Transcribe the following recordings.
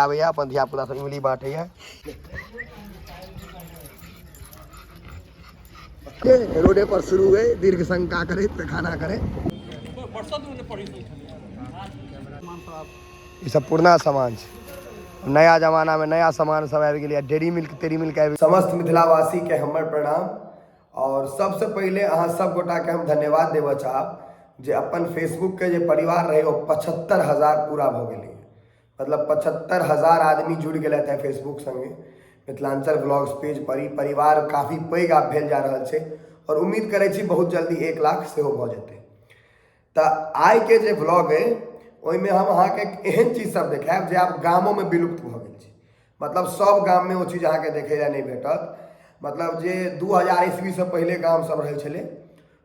आबैया अपन धिया पुता सब इमली बाँटैया के रोडे पर शुरू है दीर्घ शंका करे खाना करे। ई सब पुरना सामान छै, नया जमाना में नया सामान सब आबि गेलै। डेयरी मिल्क तेरी मिल्क आबि। समस्त मिथिलावासी के हमर प्रणाम और सबसे पहिले अहाँ सब गोटा के हम धन्यवाद देबऽ चाहब जे अपन फेसबुक के जे परिवार रहे ओ 75,000 पूरा भऽ गेलै। मतलब 75,000 आदमी जुड़ि गेलथि है फेसबुक संगे मिथिलांचल ब्लॉग्स पेज पर। ई परिवार काफी पैघ आब भेल जा रहल छै और उम्मीद करै छी बहुत जल्दी 1 लाख सेहो भऽ जेतै। तऽ आइके जे ब्लॉग अइ ओहिमे हम अहाँके एहन चीज सब देखायब जे आब गामोमे विलुप्त भऽ गेल छै। मतलब सब गाममे ओ चीज अहाँके देखै लए नहि भेटत। मतलब जे 2000 ईस्वीसँ पहिले गाम सब रहै छलै,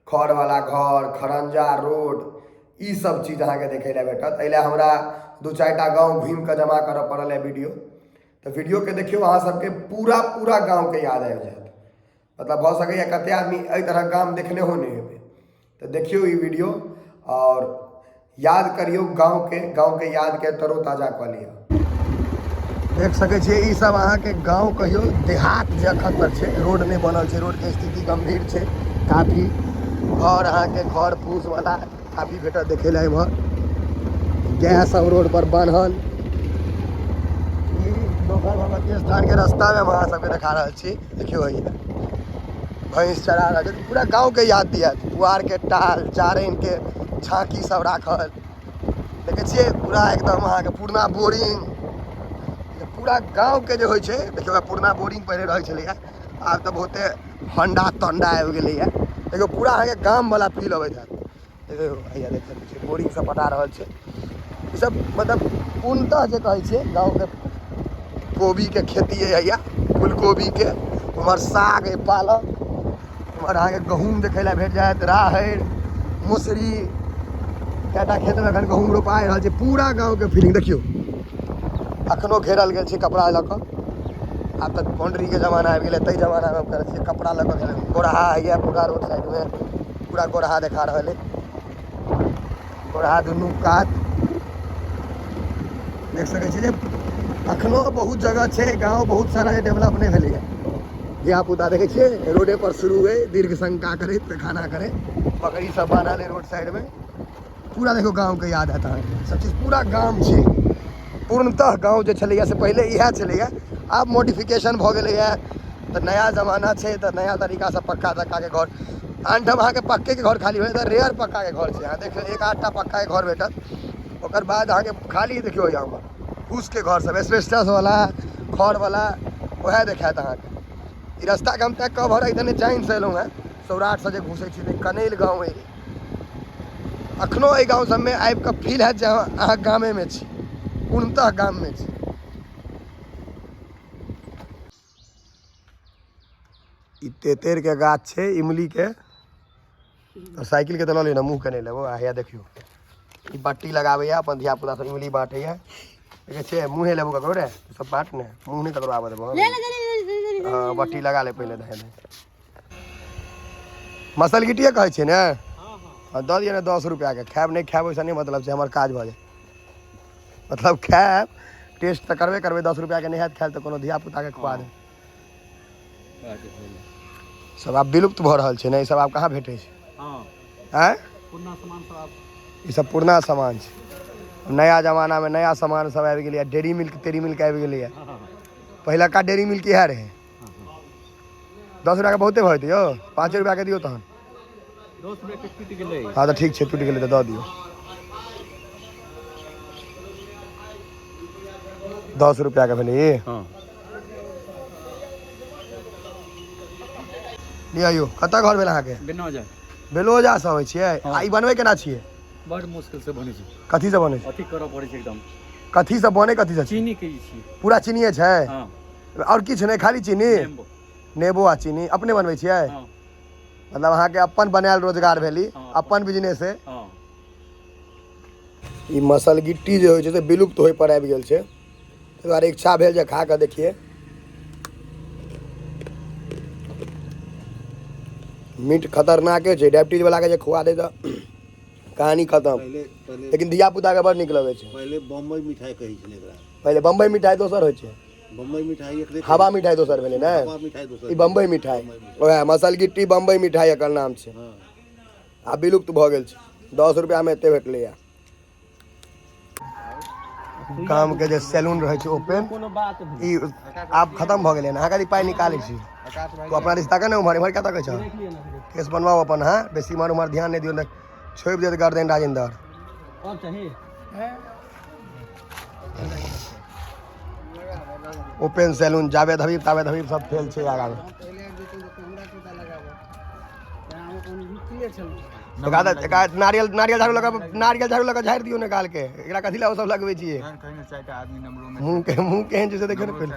खरवला घर, खरंजा रोड, ई सब चीज अहाँके देखै लए भेटत। एहि लए हमरा 2-4टा गाँव घुमिकऽ जमा करऽ पड़ल है वीडियो। तऽ वीडियोके देखियौ, अहाँ सबके पूरा पूरा गाँवके याद आबि जायत। मतलब भऽ सकैए कते आदमी एहि तरहक गाम देखने हो नहि हेबै। तऽ देखियौ ई वीडियो और याद करियौ गाँवके, गाँवके यादके तरोताजा कऽ लिअ। देख सकै छियै ई सब अहाँके गाँव कहियौ देहात जे अखन तक छै, रोड नहि बनल छै, रोडके स्थिति गंभीर छै काफी। घर अहाँके घर फूस वाला काफी भेटत देखै लए। एम्हर गाय सब रोड पर बान्हल। ई दोसर भगवती स्थान के रास्ता में हम अहाँ सबके देखा रहल छी। देखियौ हैया भैंस चरा रहल छै, पूरा गाँव के याद दियात। पुआर के टाल, जारनि के झाँकी सब राखल देखै छियै, पूरा एकदम अहाँके पुरना बोरिंग, पूरा गाँव के जे होइ छै। देखियौ पुरना बोरिंग पहिले रहै छलैया, आब तऽ बहुते होंडा तोंडा आबि गेलैया। देखियौ पूरा अहाँके गाम वाला फील अबैत हैत। देखियौ हैया देख सकै छियै बोरिंग सब पटा रहल छै। ई सब मतलब पूर्णतः जे कहै छियै गाँवके कोबीके खेती अइ हैया, फूलकोबीके, उम्हर साग अइ पालक, उम्हर अहाँके गहूँम देखै लए भेट जायत, राहड़ि, मसुरी। कएटा खेतमे एखन गहूँम रोपा रहल छै। पूरा गाँवके फीलिंग देखियौ, अखनो घेरल गेल छै कपड़ा लऽ कऽ। आब तऽ बाउंड्रीके जमाना आबि गेलै, ताहि जमानामे हम करै छियै कपड़ा लऽ कऽ घेरल। गोरहा हैया पूरा रोड साइडमे, पूरा गोरहा देखा रहल अइ, गोरहा दुनू कात देख सकै छी जे अखनो बहुत जगह छै गाँव बहुत सारा जे डेवलप नहि भेलैए। धिया पुता देखै छियै रोडे पर शुरू अइ दीर्घ शंका करैत खाना करैत, बकरी सब बान्हल अइ रोड साइडमे। पूरा देखियौ गाँवके याद आयत अहाँके सब चीज, पूरा गाम छै पूर्णतः। गाँव जे छलैए से पहिले इएह छलैए, आब मॉडिफिकेशन भऽ गेलैए तऽ नया जमाना छै तऽ नया तरीकासँ पक्का तक्काके घर। आनठाम अहाँके पक्केके घर खाली भेटत, रेयर पक्काके घर छै। अहाँ देखियौ 1-8टा पक्काके घर भेटत, ओकर बाद अहाँके खाली देखियौ यहाँ फूसके घर सब, एस्बेस्टस वाला, खर वाला, वएह देखायत अहाँके। ई रास्ताके हम तैं कवर एहि जानिसँ एलहुँ हेँ। सौराठसँ जे घुसै छी तऽ कनैल गाँव अइ। अखनो एहि गाँव सबमे आबि कऽ फील हैत जे अहाँ गामेमे छी, पूर्णतः गाममे छी। ई तेतैर के गाछ छै इमली के। साइकिल के तऽ लऽ लिअ ने, मुँह के नहि लेबो। आ हैया देखियौ ई बट्टी लगाबैया अपन धिया पुता सब इमली बाँटैया। देखै छियै मुँहे लेबो ककरो रे, सब बाँट ने, मुँह नहि ककरो आबऽ देबो। हँ बट्टी लगा ले पहिले। धए दे मसल गिट्टिए कहै छियै ने, हँ दऽ दिअ ने 10 रुपैआके। खायब नहि खायब ओहिसँ नहि मतलब छै, हमर काज भऽ जाय। मतलब खायब टेस्ट तऽ करबे करबै, 10 रुपैआके नहि हैत खायल तऽ कोनो धिया पुताके खुआ देब। सब आब विलुप्त भऽ रहल छै ने, ई सब आब कहाँ भेटै छै। आँय ई सब पुरना सामान छै, नया जमानामे नया सामान सब आबि गेलैए। डेयरी मिल्क तेरी मिल्क आबि गेलैए, पहिलका डेयरी मिल्क इएह रहै। 10 रुपैआके बहुते भऽ जेतै यौ, 5 रुपैआके दियौ तहन। हँ तऽ ठीक छै, टूटि गेलै तऽ दऽ दियौ। 10 रुपैआके भेलै ई। लिअ यौ, कतऽ घर भेल अहाँके? बेनौजा। बेलोजासँ अबै छियै? आ ई बनबै केना छियै? बड़ मुश्किल से बनै छै। कथी से बनै छै? अथी करऽ पड़ै छै एकदम। कथी से बनै, कथी से? चीनी के ई छियै। पूरा चीनिये छै? हँ। आओर किछु नहि, खाली चीनी? नेबो। नेबो आ चीनी अपने बनबै छियै? हँ। मतलब अहाँके अपन बनायल रोजगार भेल ई, हँ। अपन बिजनेस है। हँ। ई मसल गिट्टी जे होइ छै से विलुप्त होय पर आबि गेल छै, ताहि दुआरे इच्छा भेल जे खा कऽ देखियै। मीट खतरनाके छै, डायबिटीज वाला के जे खुआ दे तऽ कहानी खत्म। पहिले पहिले लेकिन धिया पुता के बड़ नीक लगै छै। पहिले बम्बई मिठाई कहै छलै एकरा। पहिले बम्बई मिठाई दोसर होइ छै। बम्बई मिठाई एकरे हवा मिठाई दोसर भेलै ने। हवा मिठाई दोसर। ई बम्बई मिठाई, ओएह मसलगिट्टी बम्बई मिठाई एकर नाम छै। हाँ। आ विलुप्त भऽ गेल छै। 10 रुपैआमे एते भेटलैया। गाम के जे सैलून रहै छै ओपेन, ई आब खत्म भऽ गेलै। अहाँ खाली पाइ निकालै छी। तू अपना रिश्ता के ने उम्हर इम्हर क्या तकै छ? केस बनवाओ अपन। हाँ, बेसी इम्हर उम्हर ध्यान नहि दियौ, छोड़ि देत गर्दन राजेंद्र। ओपेन सैलून जावेद हबीब तावेद हबीब सब फेल छै आगामे। एक नारियल नारियल झाड़ू लगा, नारियल झाड़ू लगा झाड़ि दियौ ने गाल के। एकरा कथी लए ओ सब लगबै छियै? मुँह के मुँह केहन छै से देखियौ ने पहिले।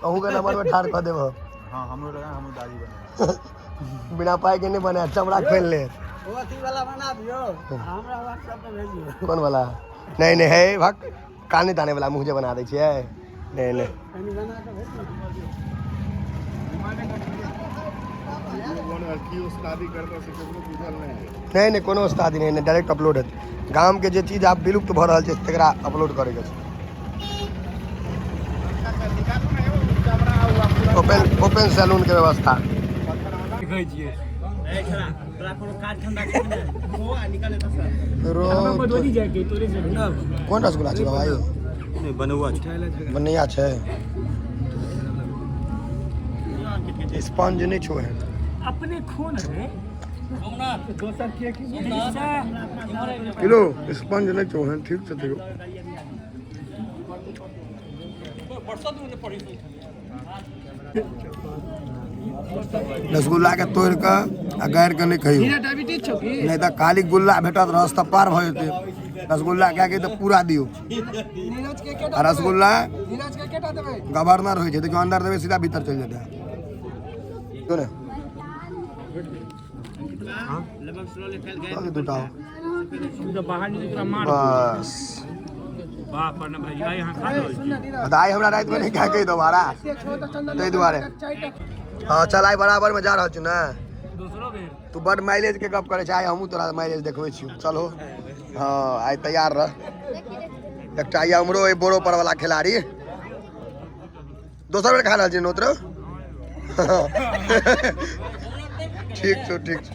अहूँ के नंबर में ठाढ़ कऽ देब हम। हाँ, हमरो लगा, हमरो दादी बना। बिना पाइ के नहि बनायत, चमड़ा खोलि लेत। कोन वाला? नहीं नहीं है भक काने ताने वाला मुँह जे बना दै छियै। नहीं नहीं, नहीं नहीं, कोनो उस्तादी नहीं, नहीं, डायरेक्ट अपलोड हेतै। गाम के जे चीज आब विलुप्त भऽ रहल छै तकरा अपलोड करैके छै। ओपन ओपन सैलून के व्यवस्था। कोन रसगुल्ला छै बाबा? ई बनौआ बनैया छै। स्पंज नहि छो एहन। अपने खून है दोसर के किलो स्पंज नहि छो एहन। ठीक छै तैयो। रसगुल्ला के तोड़ि कऽ आ गाड़ि कऽ नहि खइयौ, नहि तऽ खाली गुल्ला भेटत, रस तऽ पार भऽ जेतै। रसगुल्ला कए के तऽ पूरा दियौ। आ रसगुल्ला गवर्नर होइ छै, देखियौ अन्दर देबै सीधा भीतर चलि जेतै। देखियौ ने दूटा बस। तऽ आइ हमरा रातिमे नहि खायके दोबारा, ताहि दुआरे। हाँ चल, आइ बराबर में जा रहल छी ने। तू बड माइलेज के गप करै छै, आइ हमहूँ तोरा माइलेज देखबै छियौ। चलो, हाँ आइ तैयार रह। एकटा आइ उमरो अइ बोरो पर वाला खिलाड़ी दोसर बेर खा रहल छी नोतरो। ठीक छौ, ठीक छौ।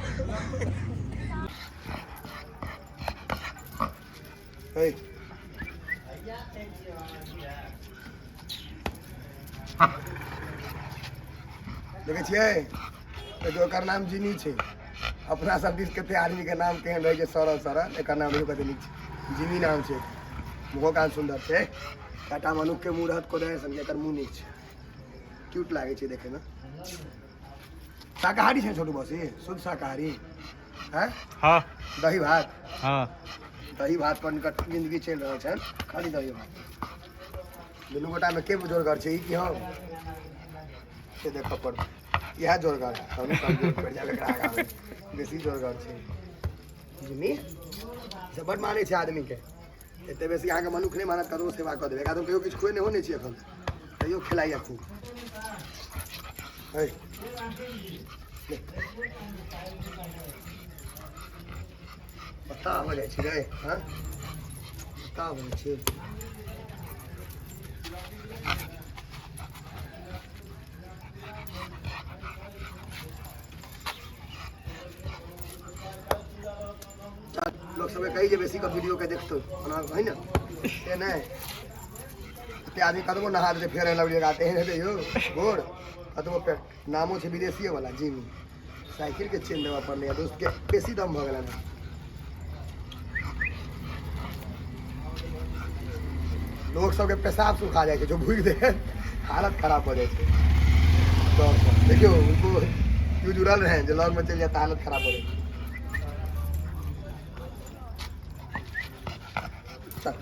देखै छियै देखियौ, एकर नाम जिनी छै। अपना सब दिस कते आदमी के नाम केहन रहै छै, सरल सरल। एकर नाम देखियौ कते नीक छै, जिनी नाम छै। मुँहो कान सुन्दर छै। कएटा मनुख के मुँह रहत कोदारि सन के, एकर मुँह नीक छै, क्यूट लागै छै देखैमे। शाकाहारी छै छोटू बसी, शुद्ध शाकाहारी हैं। हाँ। दही भात। हाँ। दही भात पर हिनकर जिंदगी चलि रहल छनि, खाली दही भात। दुनू गोटामे के जोरगर छै, ई कि हम, से देखऽ पड़त। इएह जोरगर है, हम कमजोर पड़ि जायब एकरा आगाँमे, बेसी जोरगर छै जिमी। से बड मानै छै आदमीके, एते बेसी अहाँके मनुख नहि मानत, कतबो सेवा कऽ देबै। एकरा तऽ कहियो किछु खुएने हो नहि छै एखन, तैयो खेलाइए खूब। है बताह हो जाइ छै रे। हँ, बताह हो जाइ छै। चल, लोक सबके कही जे बेसी कऽ वीडियो के देखतौ, ओना कही ने से नहि। एते आदमी कतबो नहा देतै फेर लवली लगाते एहन हेतै यौ गोर कतबो। फेर नामो छै विदेशिए वाला जिमी। साइकिल के चेन देबऽ पड़लै दोस्त के, बेसी दम भऽ गेलै। लोक सबके पेशाब सुखा जाइ छै जो भूकि दे, हालत खराब भऽ जाइ छै। डर सँ देखियौ उनको क्यों जुड़ल रहे जे लग में चलि जाए तऽ हालत खराब हो जाइ छै। चल।